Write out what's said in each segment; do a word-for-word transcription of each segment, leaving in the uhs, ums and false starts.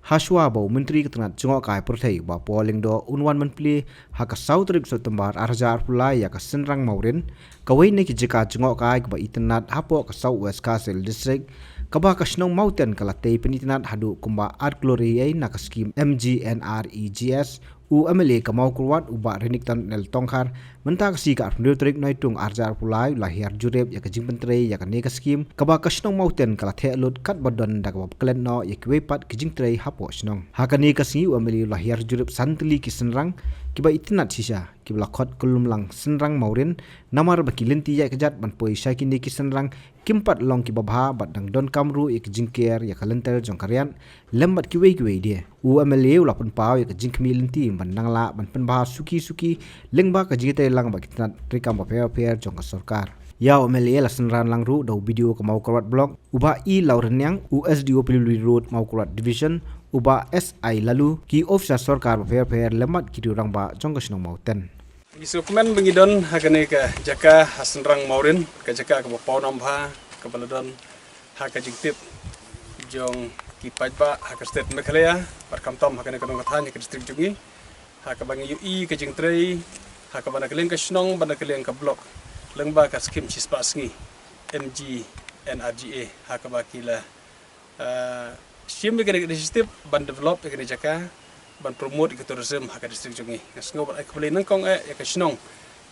Hashwa ba u Myntri ka tnat jngohkai pyrthei ba Paul Lyngdoh un wan ban plie ha ka saw tarik September ar hajar arphew lai ïa ka Synrang Mawrin, kawei na ki jaka jngohkai kaba itynnad hapoh ka South West Khasi Hills District, kaba ka shnong Mawten ka la tei pynitynnad haduh kumba ar klur eiei na ka skim M G N R E G S, u M L A ka Mawkyrwat u Bah Renikton L Tongkhar, mynta ka sngi ka arphew tarik Naitung ar hajar arphew lai u la hiar jurip ïa ka jingpyntrei ïa kane ka skim, kaba ka shnong Mawten ka la theh lut katba don da kaba klet noh ïa kiwei pat ki jingtrei hapoh shnong. Ha kane ka sngi u M L A u la hiar jurip san tylli ki synrang kiba itynnad shisha, kiba la khot kyllum lang Synrang Mawrin, namar ba ki lynti ïaid kjat ban poi sha kine ki synrang kim pat long kiba bha bad dang donkam ruh ïa ki jingker ïa ka lynter jong ka riat lem bad kiwei kiwei de. U M L A u la pynpaw ïa ka jingkhmih lynti ban nang lah ban pynbha suki suki lyngba ka jingïatreilang bad ki tnat treikam bapher bapher jong ka sorkar. Ïa u M L A la synran lang ruh da u B D O ka Mawkyrwat Block, u Bah E Lawrynniang, u S D O P W D Road Mawkyrwat Division, u Bah S I Laloo, ki officer sorkar bapher bapher lem bad ki riew rangbah jong ka shnong Mawten. Ngi sngewkmen ba ngi don ha kane ka jaka ha Synrang Mawrin, ka jaka kaba paw nam bha, kaba la don ha ka jingtip jong ki paidbah ha ka state Meghalaya bad khamtam ha kane ka nongkatha ha ka district jong ngi, ha kaba ngi ïohi ka jingtrei, ha kaba na ka liang ka shnong bad na ka liang ka block, lyngba ka skim shispah sngi M G N R G A, ha kaba ki la ah, shim ïa kane ka initiative ban develop ïa kane jaka, ban promote ïa ka tourism ha ka district jong ngi. Nga sngew bad ai khublei nyngkong eh ïa ka shnong,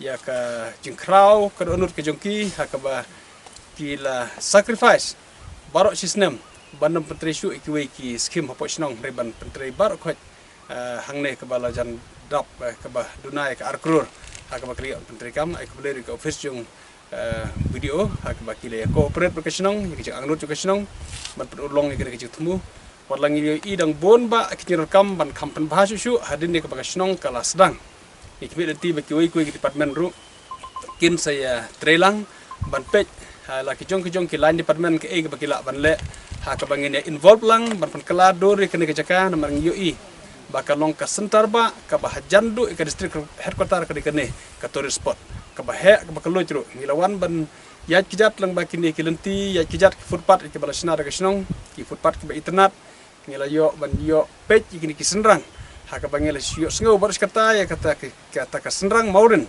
ïa ka jingkhraw ka dohnud ka jong ki, ha kaba ki la sacrifice baroh shi snem ban ym pyntrei shuh ïa kiwei ki skim hapoh shnong, hynrei ban pyntrei baroh khoit, ah, hangne kaba la jan dap, eh, kaba duna ïa ka ar klur, ha kaba ki la ïoh ban pyntrei kam. Ai khublei ruh ïa ka office jong eh, B D O, ha kaba ki la ïa cooperate bad ka shnong, ïa ka jingangnud jong ka shnong, ban pynurlong ïa kane ka jingthmu. Wat la ngi ïohi dang bun bah ki jingdonkam ban kham pynbha shuh shuh, hadien ïa kaba ka shnong ka la sdang. Ngi khmih lynti ba kiwei kiwei ki department ruh kin sa ïa trei lang ban peit, ha la ki jong ki jong ki line department kaei kaba ki lah ban leh, ha kaba ngin ïa involve lang ban pynkylla dur ïa kane ka jaka, namar ngi ïohi ba ka long ka centre bah kaba hajan duh ïa ka district headquarter ka dei kane ka tourist spot. Kaba heh, kaba kylluid ruh. Ngi la wan ban ïaid kjat lyngba kine ki lynti, ïaid kjat ki footpath kiba la shna da ka shnong, ki footpath kiba itynnad. Ngi la ïoh ban ïoh peit ïa kine ki synrang, ha kaba ngi la ïoh sngew baroh shi katta ïa kata ki, kata ka Synrang Mawrin.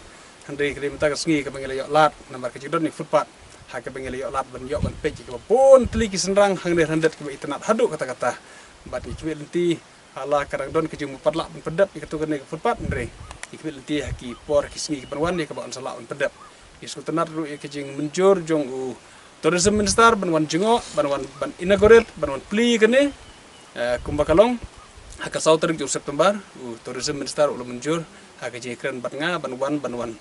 Hynrei ka dei mynta ka sngi kaba ngi la ïoh lad namar ka jingdon ïa ki footpath, ha kaba ngi la ïoh lad ban ïoh ban peit ïa kiba bun tylli ki synrang hangne hyndet kiba itynnad haduh katta katta. Bad ngi khmih lynti, ha la ka dang don ka jingmut pat lah ban pyndep ïa kato kane ka footpath, hynrei ngi khmih lynti ha ki por ha ki sngi kiban wan ïa kaba yn sa lah ban pyndep. Ngi sngewtynnad ruh ïa ka jingmynjur jong u Tourism Minister ban wan jngoh, ban wan, ban inaugurate, ban wan plie ïa kane, eh, kumba ka long ha ka saw tarik jong September, u Tourism Minister u la mynjur ha ka jingkren bad nga ban wan, ban wan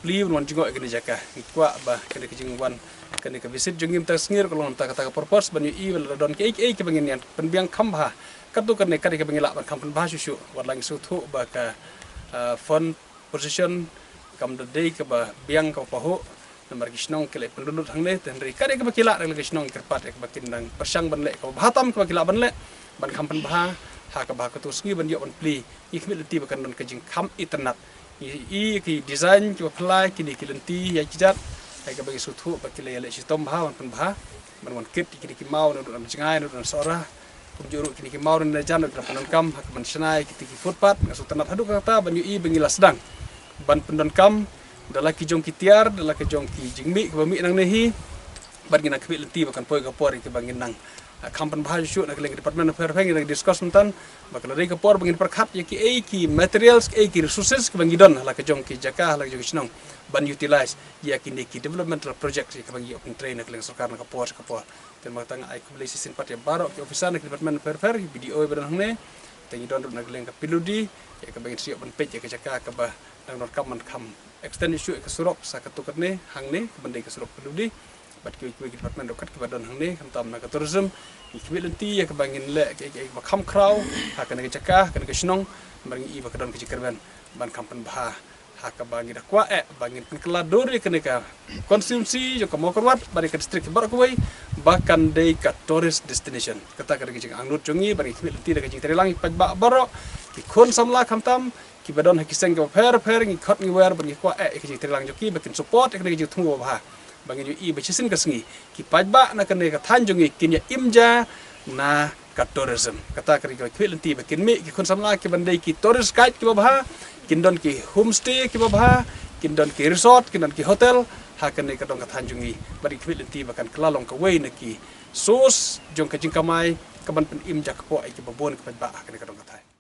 plie, ban wan jngoh ïa kane ka jaka. Ngi kwah ba kane ka jingwan, kane ka visit jong ngi mynta ka sngi ruh ka long mynta kata ka purpose, ban ïohi ba lada don kiei kiei kiba ngin ïa pynbiang kham bha, kato kane ka dei kaba ngi lah ban kham pynbha shuh shuh. Wat la ngi sngewthuh ba ka, ah, fund position kam da dei kaba biang kaba pahuh, namar ki shnong ki la pynlut lut hangne, te hynrei ka dei kaba ki lah, da la ki shnong kyrpad ïa kaba kin dang pyrshang ban leh kaba bha tam kaba ki lah ban leh, ban kham pynbha ha kaba ha kato sngi ban ïoh ban plie. Ngi khmih lynti ba kan don ka jingkham itynnad. Ngi i ki design kiba phylla, kine ki lynti ïaid kjat, ha kaba ngi sngewthuh ba ki la ïaleh shitom bha ban pynbha, ban wan kit ïa kine ki maw naduh na jngai, naduh na sohra. Kumjuh ruh kine ki maw naduh na jan, naduh na pyndonkam ha kaban shna ïa kiti ki footpath. Nga sngewtynnad haduh katta ban ïohi ba ngi la sdang ban pyndonkam da la ki jong ki tiar, da la ki jong ki jingmih kiba mih nangne hi. Bad ngin nang khmih lynti ba kan poi ka por ïa kiba ngin nang, ah, kham pynbha shuh shuh na ka liang ki department bapher bapher. Ngin nang discuss mynta ba ka la dei ka por ba ngin pyrkhat ïa kiei ki materials, kiei ki resources kiba ngi don ha la ka jong ki jaka, ha la ka jong ki shnong, ban utilize ïa kine ki developmental projects ïa kiba ngi ïoh pyntrei na ka liang sorkar na ka por sha ka por. Te namar kata nga ai khublei shisien pat ïa baroh ki officer na ki department bapher bapher, ki B D O ba don hangne. Te ngi don ruh na ka liang ka P W D, ïa kaba ngin sa ïoh ban peit ïa ka jaka kaba dang donkam ban kham extend shuh ïa ka surok sa katto katne hangne, kaban dei ka surok P W D. Bad kiwei kiwei ki department ruh kat kiba don hangne, khamtam na ka tourism. Ngi khmih lynti ïa kaba ngin leh, ïa, ïa, ïa kaba kham khraw ha kane ka jaka, ha kane ka shnong, namar ngi i ba ka don ka jingkyrmen ban kham pynbha ha kaba ngi da kwah eh ba ngin pynkylla dur ïa kane ka constituency jong ka Mawkyrwat bad ïa ka district baroh kawei ba kan dei ka tourist destination. Kata ka dei ka jingangnud jong ngi, bad ngi khmih lynti da ka jingtrei lang ïa ki paidbah baroh, ki khun samla khamtam kiba don ha ki seng kiba pher pher, ngi khot ngi wer bad ngi kwah eh ïa ka jingtrei lang jong ki ba kin support ïa kane ka jingthmu ba bha. Ba ngin ïohi ba shisien ka sngi ki paidbah na kane ka thaiñ jong ngi kin ïa im ja na ka tourism. Kata ka ri ka khmih lynti ba kin mih ki khun samla ki ban dei ki tourist guide kiba bha, kin don ki homestay kiba bha, kin don ki resort, kin don ki hotel ha kane ka dong ka thaiñ jong ngi. Bad ki khmih lynti ba kan kylla long kawei na ki source jong ka jingkamai ka ban pynim ja ka por ïa kiba bun ka paidbah ha kane ka dong ka thaiñ.